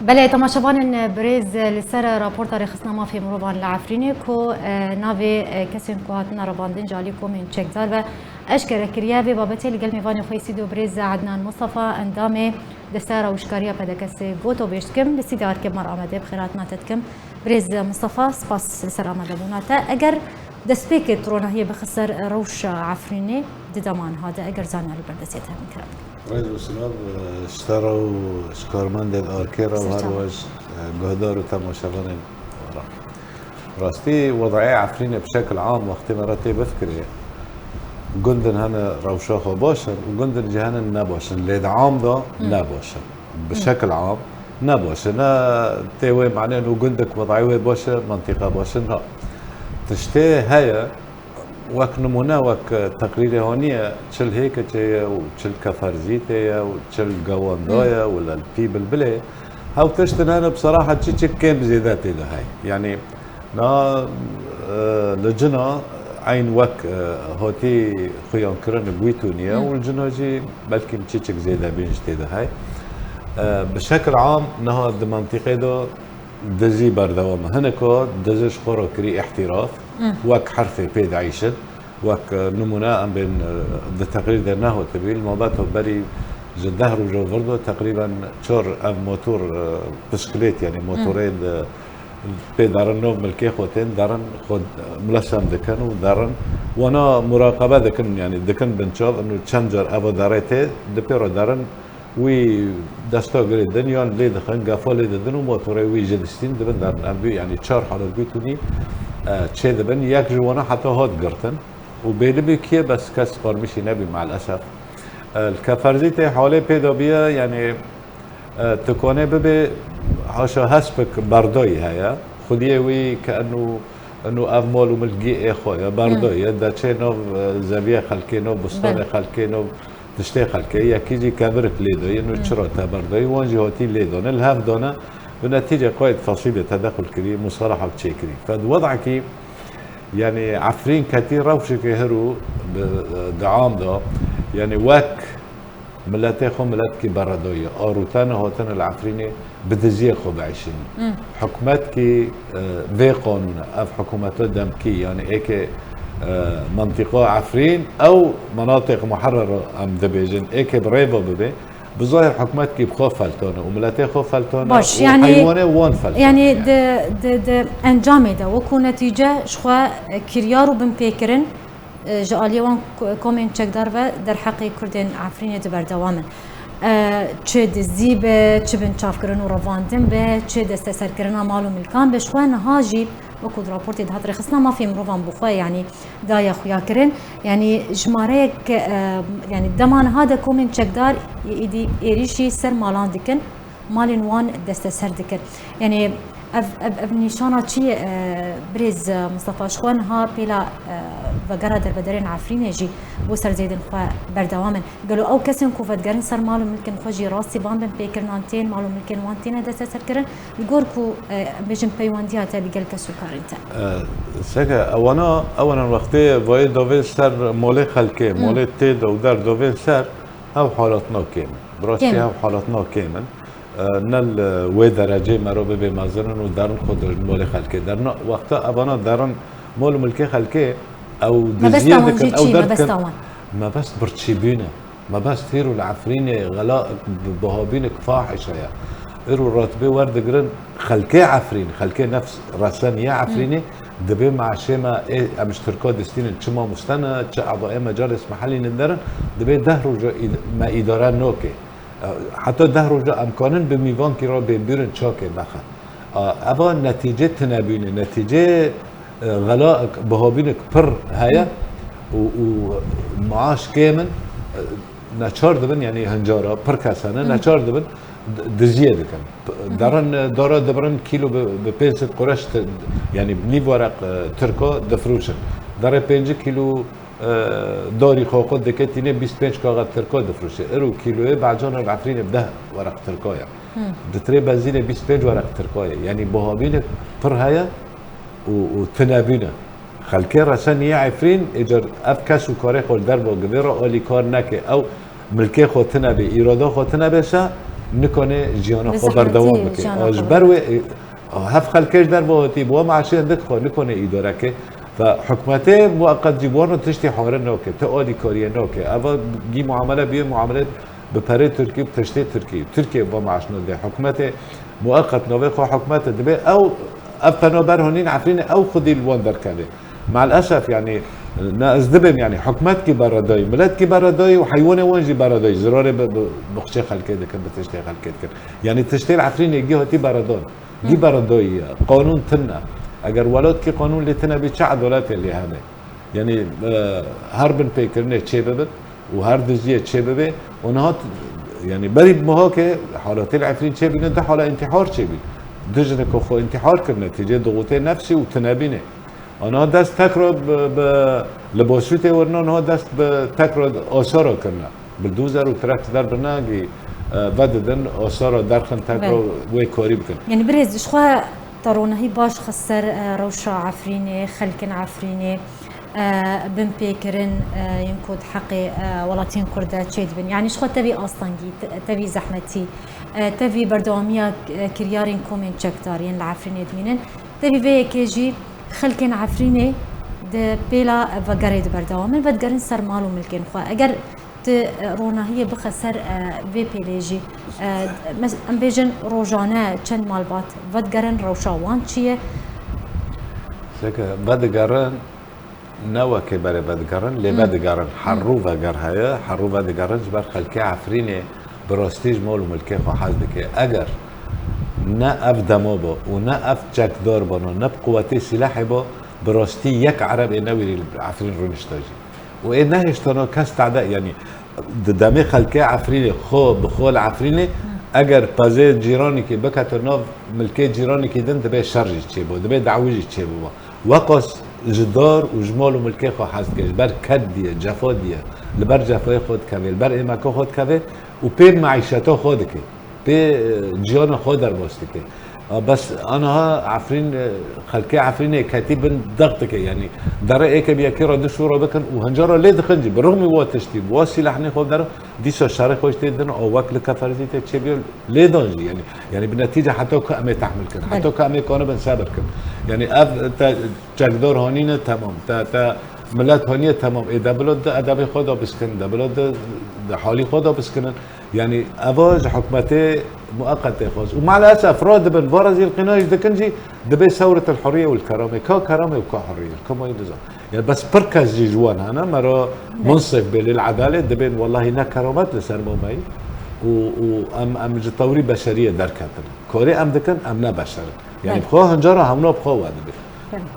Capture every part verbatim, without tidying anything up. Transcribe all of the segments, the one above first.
Belê, temaşevanên birêz, li ser raporta rêxistina mafê mirovan li Efrînê ku, e, navê, e, kesên ku hatine revandin ji alî komên çekdar ve eşkere kiriye, vê babetê li gel mêvanê xwe yê stûdyo birêz Ednan Mustafa, endamê Desteya Rewşkariya P D K'ê goto bêj dikim. Li stûdyo Arke Mar Amedê bi xêr hatina te dikim. Birêz Mustafa, spas li ser amadebûna te. Eger destpêkê tu ronahiyê bixî ser rewşa Efrînê di dema niha de, eger zanyarî ber destê te hene kirin. Rêz û silav, e, ji te re û ji karmendên Arke re û her wiha ji, e, guhdar û temaşevanên we re. Rastî, wedayê Efrînê bi şekil am wextê me re tê bifikirê. Gundin hene rewşa xwe baş in û gundin jî hene ne baş in. Lê di am de ne baş in. Bi şekil am ne baş in. Ne tê wê manê û gundek wedayê wê baş e, mantîqa baş e, na. Tiştê heye, wek nimûne, wek, e, teqrîrê haniye, çil hêkekê ye û çil keferzîtê ye û çil gewanda ye û lelpî bilbilê. Hew tiştin hene bi serahet çi çi kêm zêde tê de heye. Yanî na, e, li cina eyn wek, e, hatî xuyankirin li Gwîtûnî ye û li cina jî belkî çi çik zêde bîn ji tê de heye. E, bi şekil am niha di mantîqê de dizî berdewam e. Hineka dizi ji xwe re kirî îhtîraf, wek herfê pê dieyşin, wek, e, nimûne em bên, e, di teqrîr de nehatibe. Li mabeta berî ji deh roja vir de teqrîben çar ev motor, e, bisiklêt, yanî motorê di pê derin nav milkê xwe tên, derin xwe milesem dikin û derin wana muraqebe dikin, yanî dikin binçav, û çend car eva derê tê, di pê re derin wî desta girê din yan lê dixin, gefa lê didin û motorê wî jî distîn dibin derin. Ev du, yanî çar halet Gwîtûnî, e, çê dibin. Yek ji wana heta hat girtin û bêlibî kî ye, bes kes parmîşî nebî, meelesef. E, li Keferzîtê halê pê de bîye, yanî, e, tu konê bibê haşa hespik berdayî heye. Xwediyê wî ke eno, eno ev mal û milgî ê xwe ye, berdayî ye, deçê nav, e, zeviyê xelkê, nav bistanê xelkê, nav tiştê xelkê, yekî jî kevirik lê dayî, eno çira te berdayî, wan jî hatî lê dane, li hev dane, bi netîce qayet fesîlê tedexul kirî, musalaha çêkirî. Fed wedekî, yanî Efrîn ketî rewşekê hiro bi, e, di am de, yanî wek miletê xwe miletkî beredayî ye. A rûtene hatine li Efrînê bi diziyê xwe bieyşînin. Hikûmetkî, e, vê qanûne, ev hikûmeta demkî, yanî êkê, e, mintîqa Efrîn, ew menatêq muherrer em dibêjin, êkê bi rê ve bibe, bi zahir hikûmetkî bi xwe feltane û miletê xwe feltane Baş, û yanî, heywanê wan feltane. Yanî di, di, di encamê de wekû netîce ji xwe, e, kiryar û binpêkirin e, ji aliyê wan ko-, komên çekdar ve derheqê Kurdên Efrînê di berdewam in. E, çi dizî be, çi binçavkirin û revandin be, çi desteserkirina mal û milkan be, ji xwe niha jî wekû di raportê de hat rêxistina mafê mirovan bi xwe, yanî daye xuyakirin. Yanî jimareyek, e, yanî dema niha de komên çekdar ê-, êdî êrîşî ser malan dikin. Malên wan desteser dikin. Yanî ev, ev, ev nîşana çi ye, e, birêz Mustafa? Ji xwe niha pêla, e, vegera derbederên Efrînê jî bo ser zêdên xwe berdewam in. Gelo ew kesên ku vedigerin ser mal û milkên xwe jî rastî van binpêkirinan tên, mal û milkên wan têne desteserkirin? Li gor ku, e, em bêjin peywendiya te li gel kesûkarên te? E, seke ewana, ewana wextê vayê dovên ser molê xelkê, molê tê de û der dovên ser, ew halatna kêm in. Bi rastî ew halatna kêm in. E, ne li wê derecê mero bibê mezin in û derin xwe di molê xelkê derin. Wexta evana derin mol û milkê xelkê, ew diziyê dikin, ew derdikin. Mebesta wan jî çi? Mebesta wan. Mebest birçîbûn e. Mebest hîro li Efrînê xela bi bihabînek fahiş heye. Îro ratibê werdigirin xelkê Efrîn, xelkê nefs reseniye Efrînê, dibê meaşê me ê em ji Tirka distînin, çi mamoste ne, çi evayê mecalis mehellî ne derin, dibê deh roja îd-, me îdare nake. E, heta deh roja em kanin bi mîvankî re bê bûrin çakê mexe. E, eva netîce tinebûnê, netîce, e, xela bihabînek pir heye û, û maaş kêm in, e, neçar dibin, yanî hincara pir kes hene, neçar dibin, d-, diziyê dikin. P-, derin, e, dara dibirin kîlo bi, bi pênc sed qureş ti-, yanî nîv weraq, e, tirka difroşin. Derê pêncî kîlo e, darî xwe xwe dike tîne bîst pênc kaxa tirka difroşe. Îro kîloyê behcana li Efrînê bi deh weraq tirka ye. Di tirê benzînê bîst pênc weraq tirka ye. Yanî bihabînek pir heye û, û tinebûn e. Xelkê reseniye Efrîn, êcar ev kes û karê xwe li derve givê re alîkar neke. Ew milkê xwe tine bê, îrada xwe tine bê se, nikane jiyana xwe berdewam bike. Ji ber wê, e, hev xelkê ji derve hatî, bi wa meaşê hindik xwe nikane îdare ke. Ve hikûmetê mueqet jî bi wan re tiştê hare nake, ti alîkariyê nake. Eva gî muamele bîye, muamele bi perê Tirkî, bi tiştê Tirkî. Tirkiye va meaş nade. Hikûmetê mueqet navê xwe hikûmetê dibe. Ew, ev penaber hanîn Efrînê, ew xwedî li wan derkeve. Me'l esef, yanî, ne ez dibêm, yanî, hikûmet kî beredayî, milet kî beredayî û heywanê wan jî beredayî. Zirarê bi, bi, bi xçê xelkê dikin, bi tiştê xelkê dikin. Yanî, tiştê li Efrînê gî hatî beredan. Gî beredayî ye. Qanûn tune. Eger welatkî qanûn lê tune bî, çi edaletê lê hebe? Yanî, e, her binpêkirinê çê bibin û her dijiyê çê bibe. Û niha t-, yanî berî bi mihakê halatê li Efrîn çê bîne, du hala întîhar çê bîn. Du jineke xwe întîhar kirine, têcê dixûtê nefsî û tunebînê. Aniha dest tekro bi, bi, li Basûtê werina, niha dest bi tekro asara kirine. Bildozer û trak ji der birine gî, e, vedidin, asara derxin tekro wê karî bikin. Yanî birêz, ji xwe te ronahî baş xist ser, e, rewşa Efrînê, xelkên Efrînê, e, binpêkirin, e, yên ku di heqê, e, welatiyên Kurd de çêdibin. Yanî ji xwe tevî astengî, te-, tevî zehmetî, e, tevî berdewamiya, e, kiryarên komên çekdar yên li Efrînê dimînin. Tevî vê yekê jî xelkên Efrînê di pêla vegerê de berdewam in, vedigerin ser mal û milkên xwe. Eger tu, e, ronahiyê bixe ser, e, vê pêlê jî, e, mes-, em bêjin rojane çend malbat vedigerin, rewşa wan çi ye? Seke vedigerin, ne wekê berê vedigerin, lê vedigerin. Her rû veger heye, her rû vedigerin, ji ber xelkê Efrînê bi rastî ji mal û milkê xwe hez dike. Eger ne ev dema ba û ne ev çekdar bana, ne bi quwetê sîlehê ba, bi rastî yek Ereb ê newêrî li Efrîn rûnişta jî. Û ê nehêştana kes tade, yanî di demê xelkê Efrînê xwe bi xwe li Efrînê, eger pezê cîranekî bikete nav milkê cîranekî din, dibê şer jî çêbû, dibê dawî jî çêbû. Weqas ji dar û ji mal û milkê xwe hez dike, ji ber ked diye, cefa diye, li ber cefayê xwe dikeve, li ber êmeka xwe dikeve û pê meîşeta xwe dike, pê, e, ciyana xwe derbas dike. A, bes aniha Efrîn, e, xelkê Efrînê ketî bin deq dike, yanî dere êke bi yekê re du şûra bikin û hincara lê dixin jî, bi rixmî wa tiştî, bi wa sîlehnê xwe dere, dîsa şerê xwe jî tê din, a wek li Keferzî tê çêbî lê dan jî, yanî, yanî bi netîce heta ku em ê tehmil kin, heta ku em ê kanibin sebir kin. Yanî ev te çekdar hanîne, temam, te, te milet haniye, temam, ê de bila di edebê xwe de biskin, de bila di, di halî xwe de biskinin. Yanî eva ji hikûmetê mueqetê xwest. Û maalesef radibin, vara zî li qîna jî dikin jî, dibê sewretil hurriye û li keramê. Ka keramê û ka hurriye? Ka mayî nizam. Ya bes pir kes jî ji wan hene, mera munsif bê lê li edalê dibên wellahî ne keramet li ser me mayî. Û, û em, em ji tewrî beşeriyê derketin. Karê em dikin, em ne beşer in. Yanî bi xwe hincara hewna bi xwe we dibe.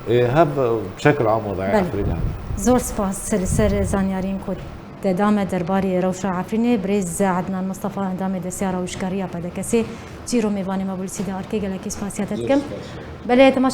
Ê, hev, e, şekil amade Efrîn hene. Zor spas li ser zanyariyên ku te da me derbarê rewşa Efrînê. Birêz Ednan Mistefa, endamê desteya rewşgariya P D K S'ê, çîro mêvanê me bû li Sîdê Arkê, gelekî spasiya te dikim. Belê, temaşe